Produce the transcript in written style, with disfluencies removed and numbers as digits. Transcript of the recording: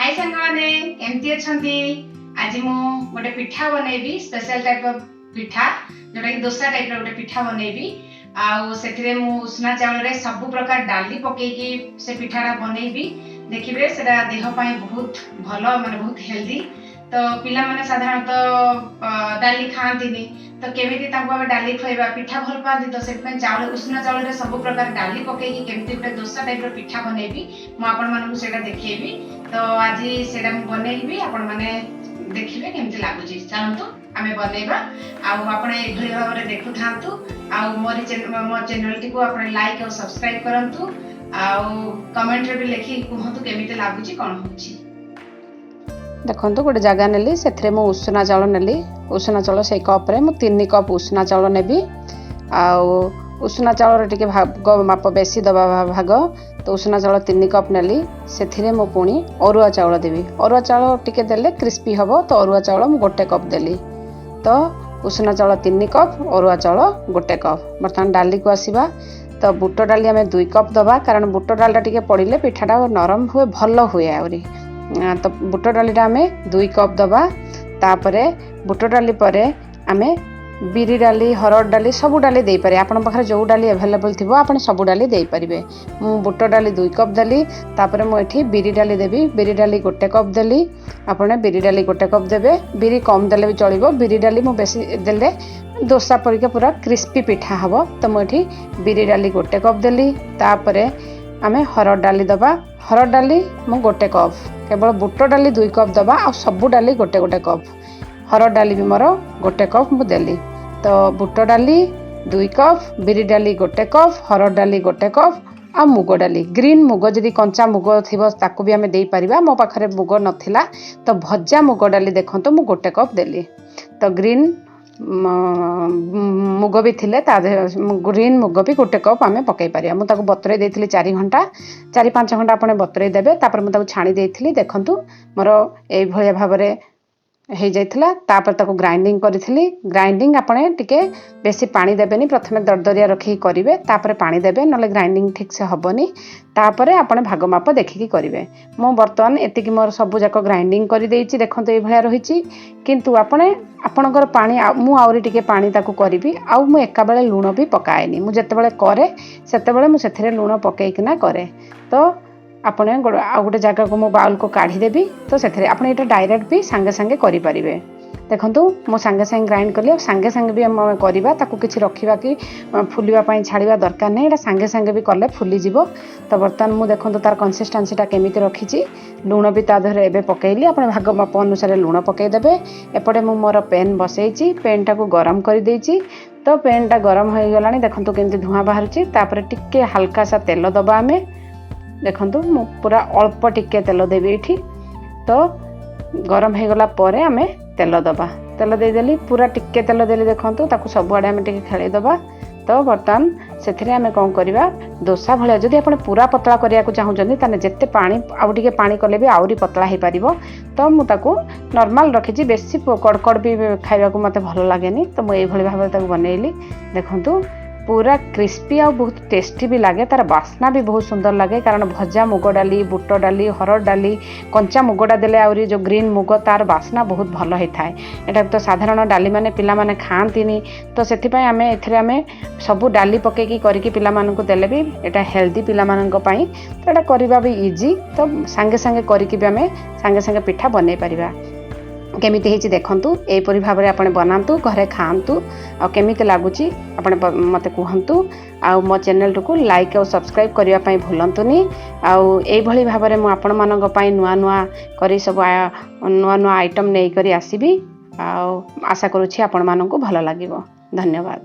High ସାଙ୍ଗମାନେ, କେମିତି ଅଛନ୍ତି? ଆଜି ମୁଁ ଗୋଟେ ପିଠା ବନେଇବି, ସ୍ପେଶାଲ ଟାଇପ ଅଫ ପିଠା, ଯୋଉଟାକି ଦୋସା ଟାଇପର ଗୋଟେ ପିଠା ବନେଇବି। ଆଉ ସେଥିରେ ମୁଁ ଉଷୁନା ଚାଉଳରେ ସବୁ ପ୍ରକାର ଡାଲି ପକେଇକି ସେ ପିଠାଟା ବନେଇବି। ଦେଖିବେ, ସେଟା ଦେହ ପାଇଁ ବହୁତ ଭଲ, ମାନେ ବହୁତ ହେଲ୍ଦି। ତ ପିଲାମାନେ ସାଧାରଣତଃ ଡାଲି ଖାଆନ୍ତିନି, ତ କେମିତି ତାଙ୍କୁ ଆମେ ଡାଲି ଖୁଆଇବା? ପିଠା ଭଲ ପାଆନ୍ତି। ତ ସେଥିପାଇଁ ଉଷୁନା ଚାଉଳରେ ସବୁ ପ୍ରକାର ଡାଲି ପକେଇକି କେମିତି ଗୋଟେ ଦୋସା ଟାଇପର ପିଠା ବନେଇବି, ମୁଁ ଆପଣମାନଙ୍କୁ ସେଇଟା ଦେଖେଇବି। ତ ଆଜି ସେଇଟା ମୁଁ ବନେଇବି, ଆପଣମାନେ ଦେଖିବେ କେମିତି ଲାଗୁଛି। ଚାଲନ୍ତୁ, ଆମେ ବନେଇବା। ଆଉ ଆପଣ ଏଇଭଳି ଭାବରେ ଦେଖୁଥାନ୍ତୁ ଆଉ ମୋ ଚ୍ୟାନେଲଟିକୁ ଆପଣ ଲାଇକ୍ ଆଉ ସବସ୍କ୍ରାଇବ କରନ୍ତୁ ଆଉ କମେଣ୍ଟରେ ବି ଲେଖିକି କୁହନ୍ତୁ କେମିତି ଲାଗୁଛି, କ'ଣ ହେଉଛି। ଦେଖନ୍ତୁ, ଗୋଟେ ଜାଗା ନେଲି, ସେଥିରେ ମୁଁ ଉଷୁନା ଚାଉଳ ନେଲି। ଉଷୁନା ଚାଉଳ ସେଇ କପ୍ରେ ମୁଁ 3 କପ୍ ଉଷୁନା ଚାଉଳ ନେବି। ଆଉ ଉଷୁନା ଚାଉଳର ଟିକେ ଭାଗ ମାପ ବେଶୀ ଦେବା ଭାଗ। ତ ଉଷୁନା ଚାଉଳ 3 କପ୍ ନେଲି। ସେଥିରେ ମୁଁ ପୁଣି ଅରୁଆ ଚାଉଳ ଦେବି। ଅରୁଆ ଚାଉଳ ଟିକେ ଦେଲେ କ୍ରିସ୍ପି ହେବ। ତ ଅରୁଆ ଚାଉଳ ମୁଁ 1 କପ୍ ଦେଲି। ତ ଉଷୁନା ଚାଉଳ 3 କପ୍, ଅରୁଆ ଚାଉଳ 1 କପ୍। ବର୍ତ୍ତମାନ ଡାଲିକୁ ଆସିବା। ତ ବୁଟ ଡାଲି ଆମେ 2 କପ୍ ଦେବା, କାରଣ ବୁଟ ଡାଲିଟା ଟିକେ ପଡ଼ିଲେ ପିଠାଟା ନରମ ହୁଏ, ଭଲ ହୁଏ ଆହୁରି। ତ ବୁଟ ଡାଲିଟା ଆମେ 2 କପ୍ ଦେବା। ତାପରେ ବୁଟ ଡାଲି ପରେ ଆମେ ବିରି ଡାଲି, ହରଡ଼ ଡାଲି, ସବୁ ଡାଲି ଦେଇପାରିବେ। ଆପଣଙ୍କ ପାଖରେ ଯେଉଁ ଡାଲି ଆଭେଲେବଲ୍ ଥିବ, ଆପଣ ସବୁ ଡାଲି ଦେଇପାରିବେ। ମୁଁ ବୁଟ ଡାଲି 2 କପ୍ ଦେଲି। ତାପରେ ମୁଁ ଏଠି ବିରି ଡାଲି ଦେବି। ବିରି ଡାଲି 1 କପ୍ ଦେଲି। ଆପଣ ବିରି ଡାଲି 1 କପ୍ ଦେବେ। ବିରି କମ୍ ଦେଲେ ବି ଚଳିବ। ବିରି ଡାଲି ମୁଁ ବେଶୀ ଦେଲେ ଦୋସା ପରିକା ପୁରା କ୍ରିସ୍ପି ପିଠା ହେବ। ତ ମୁଁ ଏଠି ବିରି ଡାଲି 1 କପ୍ ଦେଲି। ତାପରେ ଆମେ ହରଡ଼ ଡାଲି ଦେବା। ହରଡ଼ ଡାଲି ମୁଁ 1 କପ୍। କେବଳ ବୁଟ ଡାଲି 2 କପ୍ ଦେବା ଆଉ ସବୁ ଡାଲି ଗୋଟେ ଗୋଟେ କପ୍। ହରଡ଼ ଡାଲି ବି ମୋର 1 କପ୍ ମୁଁ ଦେଲି। ତ ବୁଟ ଡାଲି 2 କପ୍, ବିରି ଡାଲି 1 କପ୍, ହରଡ଼ ଡାଲି 1 କପ୍ ଆଉ ମୁଗ ଡାଲି, ଗ୍ରୀନ୍ ମୁଗ, ଯଦି କଞ୍ଚା ମୁଗ ଥିବ ତାକୁ ବି ଆମେ ଦେଇପାରିବା। ମୋ ପାଖରେ ମୁଗ ନଥିଲା, ତ ଭଜା ମୁଗ ଡାଲି ଦେଖନ୍ତୁ ମୁଁ 1 କପ୍ ଦେଲି। ତ ଗ୍ରୀନ୍ ମୁଗ ବି ଥିଲେ ତା ଦେହରେ ଗ୍ରୀନ୍ ମୁଗ ବି 1 କପ୍ ଆମେ ପକାଇ ପାରିବା। ମୁଁ ତାକୁ ବତୁରାଇ ଦେଇଥିଲି 4 ଘଣ୍ଟା, 4-5 ଘଣ୍ଟା ଆପଣ ବତୁରାଇ ଦେବେ। ତାପରେ ମୁଁ ତାକୁ ଛାଣି ଦେଇଥିଲି। ଦେଖନ୍ତୁ, ମୋର ଏଇଭଳିଆ ଭାବରେ ହେଇଯାଇଥିଲା। ତାପରେ ତାକୁ ଗ୍ରାଇଣ୍ଡିଙ୍ଗ କରିଥିଲି। ଗ୍ରାଇଣ୍ଡିଙ୍ଗ ଆପଣ ଟିକେ ବେଶୀ ପାଣି ଦେବେନି। ପ୍ରଥମେ ଦରଦରିଆ ରଖିକି କରିବେ, ତାପରେ ପାଣି ଦେବେ, ନହେଲେ ଗ୍ରାଇଣ୍ଡିଙ୍ଗ ଠିକ୍ସେ ହେବନି। ତାପରେ ଆପଣ ଭାଗ ମାପ ଦେଖିକି କରିବେ। ମୁଁ ବର୍ତ୍ତମାନ ଏତିକି ମୋର ସବୁ ଯାକ ଗ୍ରାଇଣ୍ଡିଙ୍ଗ କରିଦେଇଛି। ଦେଖନ୍ତୁ, ଏଇଭଳିଆ ରହିଛି। କିନ୍ତୁ ଆପଣ ଆପଣଙ୍କର ପାଣି, ମୁଁ ଆହୁରି ଟିକେ ପାଣି ତାକୁ କରିବି। ଆଉ ମୁଁ ଏକାବେଳେ ଲୁଣ ବି ପକାଏନି। ମୁଁ ଯେତେବେଳେ କରେ, ସେତେବେଳେ ମୁଁ ସେଥିରେ ଲୁଣ ପକାଇକିନା କରେ। ତ ଆପଣ ଆଉ ଗୋଟେ ଜାଗାକୁ ମୁଁ ବାଉଲକୁ କାଢ଼ିଦେବି। ତ ସେଥିରେ ଆପଣ ଏଇଟା ଡାଇରେକ୍ଟ ବି ସାଙ୍ଗେ ସାଙ୍ଗେ କରିପାରିବେ। ଦେଖନ୍ତୁ, ମୁଁ ସାଙ୍ଗେ ସାଙ୍ଗେ ଗ୍ରାଇଣ୍ଡ କଲି ଆଉ ସାଙ୍ଗେ ସାଙ୍ଗେ ବି ଆମେ କରିବା। ତାକୁ କିଛି ରଖିବା କି ଫୁଲିବା ପାଇଁ ଛାଡ଼ିବା ଦରକାର ନାହିଁ। ଏଇଟା ସାଙ୍ଗେ ସାଙ୍ଗେ ବି କଲେ ଫୁଲିଯିବ। ତ ବର୍ତ୍ତମାନ ମୁଁ ଦେଖନ୍ତୁ ତାର କନସିଷ୍ଟାନ୍ସିଟା କେମିତି ରଖିଛି। ଲୁଣ ବି ତା ଦେହରେ ଏବେ ପକାଇଲି। ଆପଣ ଭାଗ ମାପ ଅନୁସାରେ ଲୁଣ ପକାଇଦେବେ। ଏପଟେ ମୁଁ ମୋର ପେନ୍ ବସେଇଛି। ପେନ୍ଟାକୁ ଗରମ କରିଦେଇଛି। ତ ପେନ୍ଟା ଗରମ ହୋଇଗଲାଣି। ଦେଖନ୍ତୁ କେମିତି ଧୂଆଁ ବାହାରୁଛି। ତାପରେ ଟିକେ ହାଲକା ସା ତେଲ ଦେବା ଆମେ। ଦେଖନ୍ତୁ, ମୁଁ ପୁରା ଅଳ୍ପ ଟିକେ ତେଲ ଦେବି ଏଇଠି। ତ ଗରମ ହେଇଗଲା ପରେ ଆମେ ତେଲ ଦେବା। ତେଲ ଦେଇଦେଲି, ପୁରା ଟିକେ ତେଲ ଦେଲି। ଦେଖନ୍ତୁ, ତାକୁ ସବୁଆଡ଼େ ଆମେ ଟିକେ ଖେଳେଇ ଦେବା। ତ ବର୍ତ୍ତମାନ ସେଥିରେ ଆମେ କ'ଣ କରିବା? ଦୋସା ଭଳିଆ ଯଦି ଆପଣ ପୁରା ପତଳା କରିବାକୁ ଚାହୁଁଛନ୍ତି, ତାହେଲେ ଯେତେ ପାଣି, ଆଉ ଟିକେ ପାଣି କଲେ ବି ଆହୁରି ପତଳା ହେଇପାରିବ। ତ ମୁଁ ତାକୁ ନର୍ମାଲ ରଖିଛି। ବେଶୀ କଡ଼କଡ଼ ବି ଖାଇବାକୁ ମୋତେ ଭଲ ଲାଗେନି। ତ ମୁଁ ଏଇଭଳି ଭାବରେ ତାକୁ ବନେଇଲି। ଦେଖନ୍ତୁ, ପୁରା କ୍ରିସ୍ପି ଆଉ ବହୁତ ଟେଷ୍ଟି ବି ଲାଗେ। ତାର ବାସ୍ନା ବି ବହୁତ ସୁନ୍ଦର ଲାଗେ, କାରଣ ଭଜା ମୁଗ ଡାଲି, ବୁଟ ଡାଲି, ହରଡ଼ ଡାଲି, କଞ୍ଚା ମୁଗଟା ଦେଲେ ଆହୁରି ଯେଉଁ ଗ୍ରୀନ୍ ମୁଗ, ତାର ବାସ୍ନା ବହୁତ ଭଲ ହେଇଥାଏ। ଏଇଟା ତ ସାଧାରଣ ଡାଲି ମାନେ ପିଲାମାନେ ଖାଆନ୍ତିନି। ତ ସେଥିପାଇଁ ଆମେ ଏଥିରେ ଆମେ ସବୁ ଡାଲି ପକେଇକି କରିକି ପିଲାମାନଙ୍କୁ ଦେଲେ ବି ଏଇଟା ହେଲ୍ଦି ପିଲାମାନଙ୍କ ପାଇଁ। ତ ଏଇଟା କରିବା ବି ଇଜି। ତ ସାଙ୍ଗେ ସାଙ୍ଗେ କରିକି ବି ଆମେ ସାଙ୍ଗେ ସାଙ୍ଗେ ପିଠା ବନେଇ ପାରିବା। କେମିତି ହେଇଛି ଦେଖନ୍ତୁ। ଏହିପରି ଭାବରେ ଆପଣ ବନାନ୍ତୁ, ଘରେ ଖାଆନ୍ତୁ ଆଉ କେମିତି ଲାଗୁଛି ଆପଣ ମୋତେ କୁହନ୍ତୁ। ଆଉ ମୋ ଚ୍ୟାନେଲଟିକୁ ଲାଇକ୍ ଆଉ ସବସ୍କ୍ରାଇବ୍ କରିବା ପାଇଁ ଭୁଲନ୍ତୁନି। ଆଉ ଏଇଭଳି ଭାବରେ ମୁଁ ଆପଣମାନଙ୍କ ପାଇଁ ନୂଆ ନୂଆ କରି ସବୁ ନୂଆ ନୂଆ ଆଇଟମ୍ ନେଇକରି ଆସିବି ଆଉ ଆଶା କରୁଛି ଆପଣମାନଙ୍କୁ ଭଲ ଲାଗିବ। ଧନ୍ୟବାଦ।